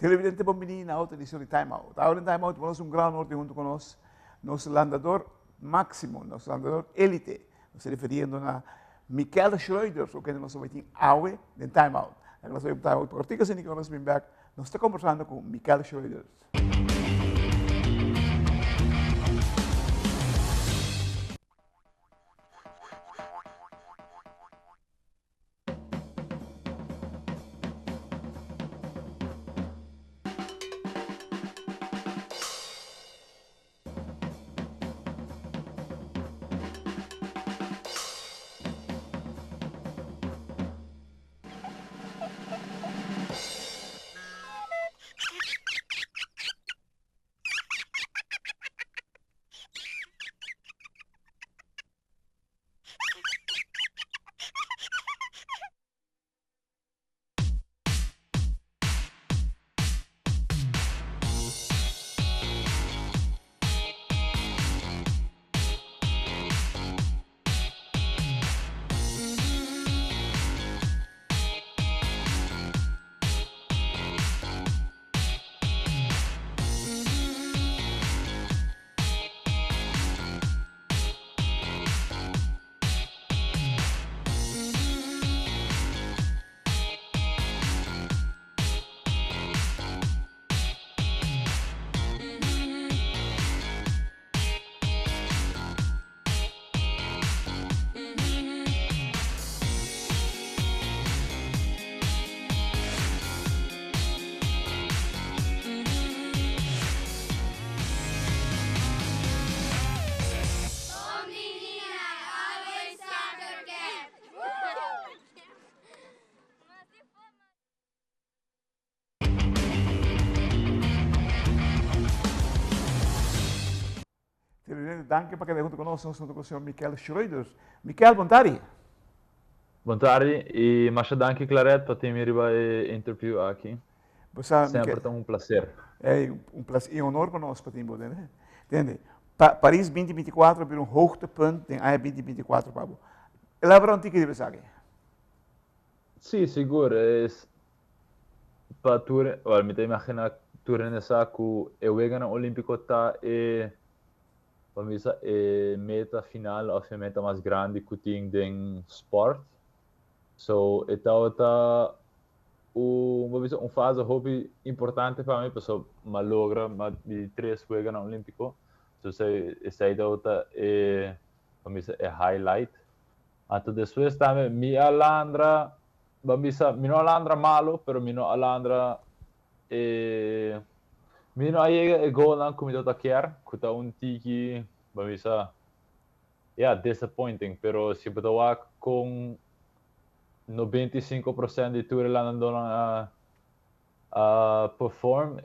Televidente bon bini na otro edicion di Time Out. Ahora en Time Out nos un gran honor junto con nos, nos landador máximo, nos landador élite. Nos ta referiendo na Mikel Schreuders, cu kende nos ta tin awe den Time Out. Nos ta Time Out por artikel sindi nos bin back. Nos ta conversando cu Mikel Schreuders. Televidente, danki pa keda hunto ku nos, nos hunto ku señor Mikel Schreuders. Mikel, bon tardi. Bon tardi y masha danki Claret pa tin mi riba e interview aki. Bo sa, Semper ta un placer. Ey, un placer y honor pa nos pa tin bo, tende? Tende, pa Paris 2024 a bira un hoogtepunt den aña 2024 pa bo. Elabora un tiki riba esaki. Sí, sigur. Es pa tur, well, mi ta imagina tur hende sa ku e Weganan Olímpiko ta e, pa mi bisa, e meta final òf e meta mas grandi ku tin den spòrt. So, e tabata un, bo bisa, un fase hopi importante pa mi pasobra mi a logra mi a di tres Weganan Olímpiko. So, esei tabata e, pa mi bisa, e highlight. Anto despues tambe mi a landra, ban bisa, mi no a landra malo, pero mi no a landra e, mi no a yega e goalnan ku mi tabata kier, ku ta un tiki, ban bisa, ya, disappointing, pero si bo ta wak kon 95% di tur e landadónan a a perform,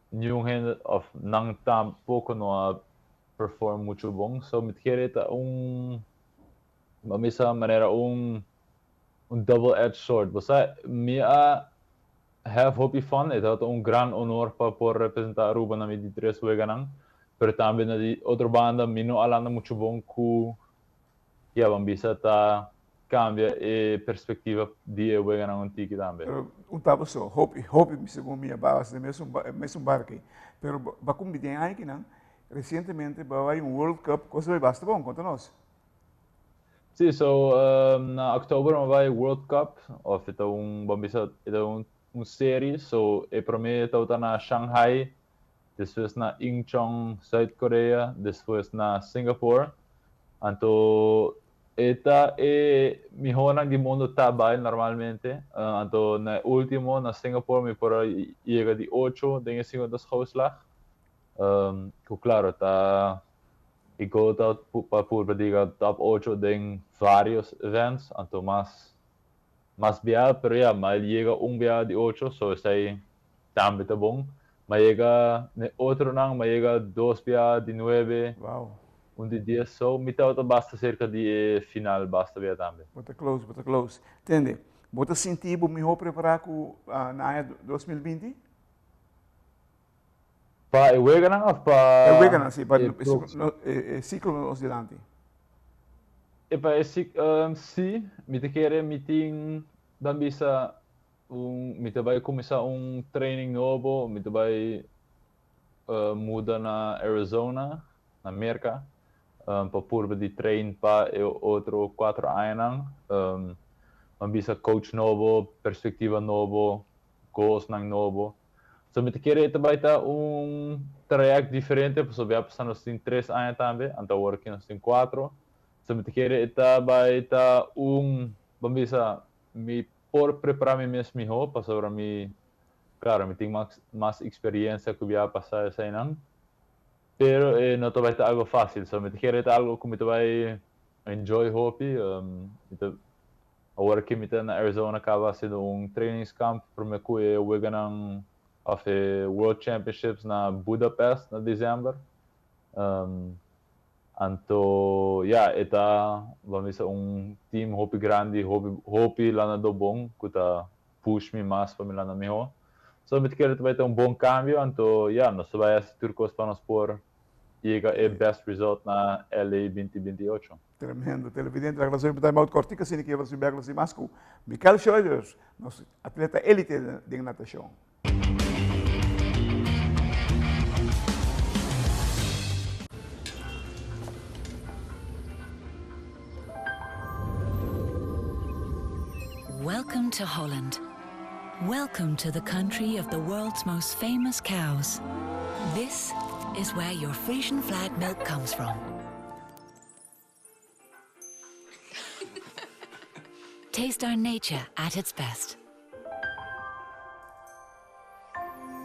niun hende òf nan tampoko no a perform muchu bon, so mi ta kere ta un Bo misa manera un un double edged sword. Bo sa mi a have hopi fun, e tabata un gran honor pa por representa Aruba na mi di tres weganan, pero tambe na di otro banda mi no a landa mucho bon cu ya ban bisa ta cambia e perspectiva di e weganan un tiki tambe. Pero un tabata so, hopi, hopi segun mi a basa den mesun mesun barca ei. Pero bo a cumpli den aña kinan, recientemente bo a bay un World Cup, cosa bay basta bon, conta nos. Sí, so na oktober mi a bai World Cup, of e ta un, bo a bisa, e ta un un serie, so e prome tabata na Shanghai, despues na Incheon, Zuid Korea, despues na Singapore. Anto e ta e mihonan di mundo ta bai normalmente, anto na e ultimo na Singapore mi por a yega di ocho den e 50 schouwslag, ku klaro ta E goal ta pa purba diga top ocho den varios events, anto mas mas bia, pero ya, ma el yega un bia di ocho, so esei tambe ta bon. Ma yega n'e otronan, ma yega dos bia di nuebe, Wow. un di dies, so mi tabata basta serka di e final basta bia tambe. Bo ta close, bo ta close. Tende, bo ta sinti bo miho prepara ku na aña 2020? Pa e weganan of pa E weganan, si, pa e próximo? e ciclo nos dilanti. E pa e ciclo, si, mi ta kere mi tin, ban bisa, Un mi ta bai kuminsá un training nobo, mi ta bai muda na Arizona, na Merka, pa purba di train pa e otro 4 añanan. Mi a bisa coach nobo, perspektiva nobo, goalsnan nobo. So mi ta kere e ta bai ta un trayect diferente, pasobra ya pasá nos tin 3 aña tambe, anto awor aki nos tin 4. So mi ta kere e ta bai ta un, ban bisa, mi por prepará mi mes mihó pasobra mi, klaro, mi tin mas mas eksperiencia ku bia pasá eseinan, pero e no ta bai ta algo fásil. So mi ta kere ta algo ku mi ta bai enjoy hopi. Mi ta awor aki mi ta na Arizona kaba hasiendo un trainingskamp promé ku e weganan òf e World Championships na Budapest na desèmber. Anto ya, e ta, ban bisa, un team hopi grandi, hopi, hopi landadó bon ku ta push mi mas pa mi landa mihó. So mi ta kere ta bai ta un bon kambio, anto ya, nos ta bai hasi tur kos pa nos por yega e best result na LA 2028. Tremendo. Televidente, laga nos obi time out kòrtiku asina ke nos bek nos tin mas ku Michael Schroeders, nos atleta elite den natashon. Welcome to Holland. Welcome to the country of the world's most famous cows. This is where your Frisian flag milk comes from. Taste our nature at its best.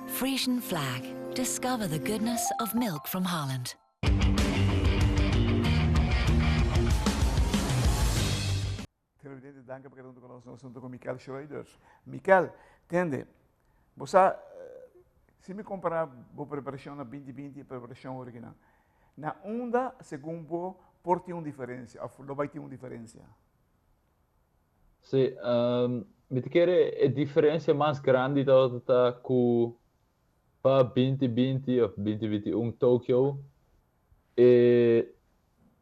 Frisian flag. Discover the goodness of milk from Holland. Televidente, danki pa keda huntu ku nos. Nos huntu ku Mikel Schroeders. Mikel, tende, bo sa, si mi kompará bo preparashon na 2020 i preparashon original, na unda segun bo por tin un diferensia òf lo bai tin un diferensia? Sí, mi ta kere e diferensia mas grandi tabata ta ku pa 2020 òf 2021 Tokyo e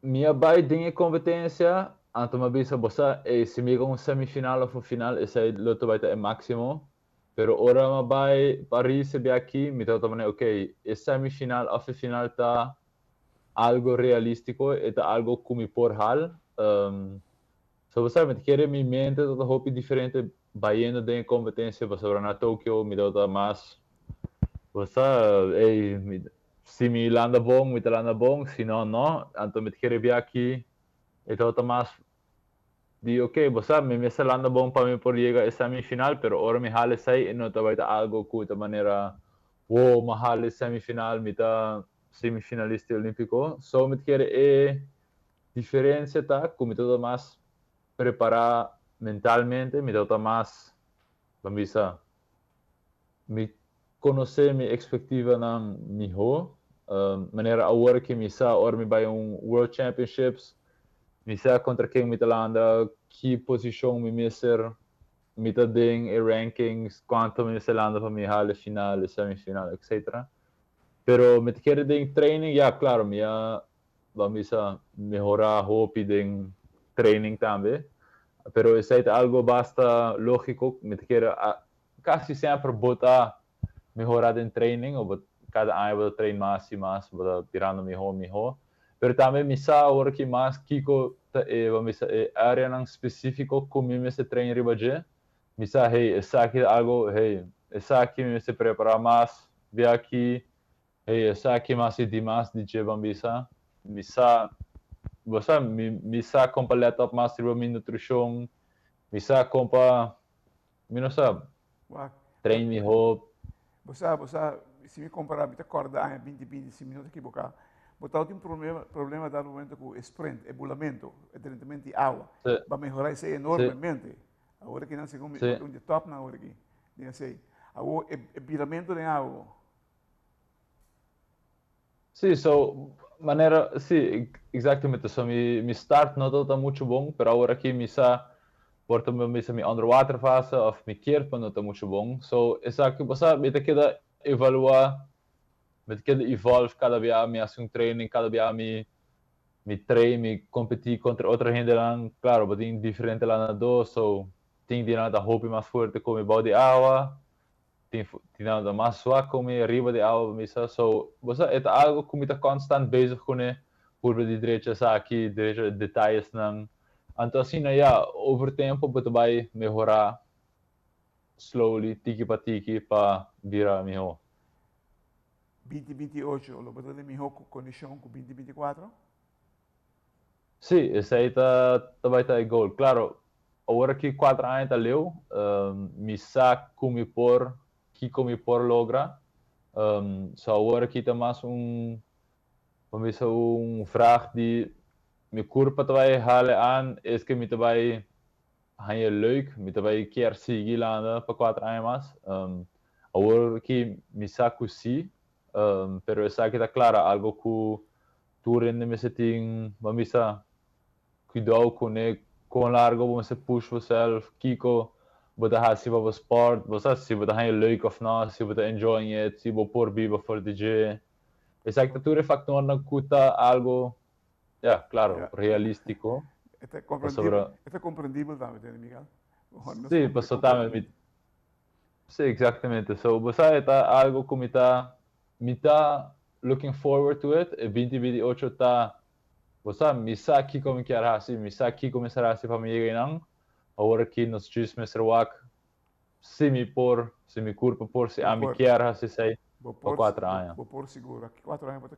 Mi a bai den e kompetensia, anto mi a bisa, bo sa, ey, si mi yega un semifinal of un final, esei lo ta bai ta e máksimo. Pero ora mi a bai Paris e bia aki, mi tabata manera, ok, e semifinal of e final ta algo realístiko, e ta algo ku mi por hal. So bo sa, mi ta kere mi mente tabata hopi diferente bayendo den e kompetensia, pasobra na Tokio mi tabata mas, bo sa, ey, mi Si mi landa bon, mi ta landa bon, si no, no. Anto mi ta kere bia aki e tabata mas di ok, bo sa, mi mester landa bon pa mi por yega e semifinal, pero ora mi hala esei e no ta bai ta algo ku ta manera, wow, mi a hala e semifinal, mi ta semifinalista olimpico. So mi ta kere e diferencia ta ku mi tabata mas prepara mentalmente, mi tabata mas, ban bisa, Mi konosé mi ekspektivanan mihó. Manera awor ki mi sa ora mi bai un World Championships, mi sa kontra ken mi ta landa, ki posishon mi mester, mi ta den e rankings, kuantu mi mester landa pa mi hala e final, e semifinal, etcetera. Pero mi ta kere den training, ya klaro mi a ban bisa mehorá hopi den training tambe, pero esei ta algo basta lógiko, mi ta kere Casi semper bo ta mehora den training o bo cada aña bo ta train mas y mas, bo ta birando miho miho. Pero tambe mi sa awor aki mas kico ta e, bo bisa, e areanan specifico cu mi mester train riba dje. Mi sa, hey, esaki ta algo, hey, esaki mi mester prepara mas bia aki, hey, esaki mas y dimas di dje, ban bisa. Mi sa, bo sa, mi, mi sa con pa let op mas riba mi nutricion, mi sa con pa Mi no sa. Wak. Train mi hop. Bo sa, bo sa, si mi compara, mi ta corda aña 2020, si mi no ta equivoca, bo tabatin un problema, problema dado momento cu e sprint, e bulamento, e drentamento di awa. Sí. Ba mehora esey enormemente. Sí. Awor aki nan segun mi, Sí. un di top nan awor aki, den esey. Awor, e, e bilamento den awa. Sí, so, manera, sí, exactamente. So, mi, mi start no tabata mucho bon, pero awor aki mi sa, por ta mi bisa mi underwater fase of mi kierpa no ta mucho bon. So, esaki, bo sa, mi ta keda evalua, mi ta keda evolve cada bia mi haci un training, cada bia mi, mi train, mi competi contra otro hendenan. Claro, bo tin diferente landador, so. Tin di nan ta hopi mas fuerte ku mi bou di awa, tin di nan ta mas swak ku mi riba di awa pa misa. So, bo sa, e ta algo ku mi ta konstant bezig kuné, purba di drecha esaki, drecha detayesnan. Anto asina ya, over tempu bo ta bai mehorá slowly, tiki pa tiki, pa bira mihó. 2028 lo bo ta den mihó kondishon ku 2024? Sí, esei ta ta bai ta e goal. Claro, awor aki cuater aña ta leu, mi sa cu mi por, kico mi por logra. So awor aki ta mas un, bo bisa un vraag di mi curpa ta bai hale aan, es ke mi ta bai haña leuk, mi ta bai kier sigui landa pa cuater aña mas. Awor aki mi sa cu sí, pero esaki ta clara algo cu Tur hende mester tin, ban bisa, cuidou cune con largo bo mester push boself, kico bo ta haci pa bo sport, bo sa si bo ta haña leuk of no, si bo ta enjoying it, si bo por biba for di dje. Esaki ta tur e factornan cu ta algo, ya, claro, realistico. E ta comprendibel, e ta comprendibel tambe, tende Miguel? Si, pasobra tambe mi, si, exactamente. So, bo sa e ta algo cu mi ta Mi ta looking forward to it, e 2028 ta, bo sa, mi sa kiko mi kier hasi, mi sa kiko mester hasi pa mi yega einan, awor aki nos djis mester wak si mi por, si mi kurpa por, si ami kier hasi esei pa kuater aña. Bo por sigur, aki kuater aña bo ta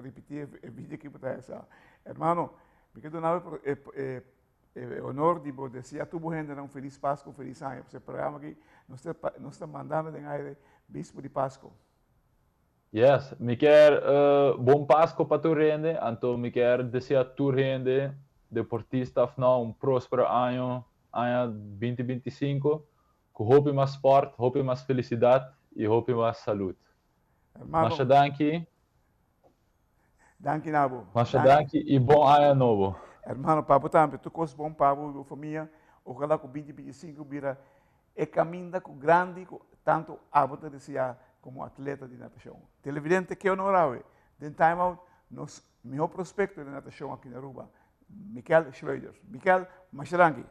ripiti e video aki bo ta hesa. Hermano, mi ke duna bo e E honor di bo desea tur bo hendenan un felis Pasco, un felis aña. Pasobra e programa aki nos ta nos ta mandando den aire bispo di Pasco. Yes, mi kier bon Pasco pa tur hende, anto mi kier desea tur hende, deportista of no, un prospero año, aña 2025, cu hopi mas sport, hopi mas felicidad y hopi mas salud. Hermano. Masha danki. Danki na bo. Masha danki y bon aña nobo. Hermano, pa bo tambe. Tur cos bon pa bo y bo famia. Ojalá cu 2025 bira e caminda cu grandi cu tanto abo ta desea como atleta di natacion. Televidente, ke honor awe. Den Time Out, nos miho prospecto den natacion aki na Aruba, Mikel Schreuders. Mikel, masha danki.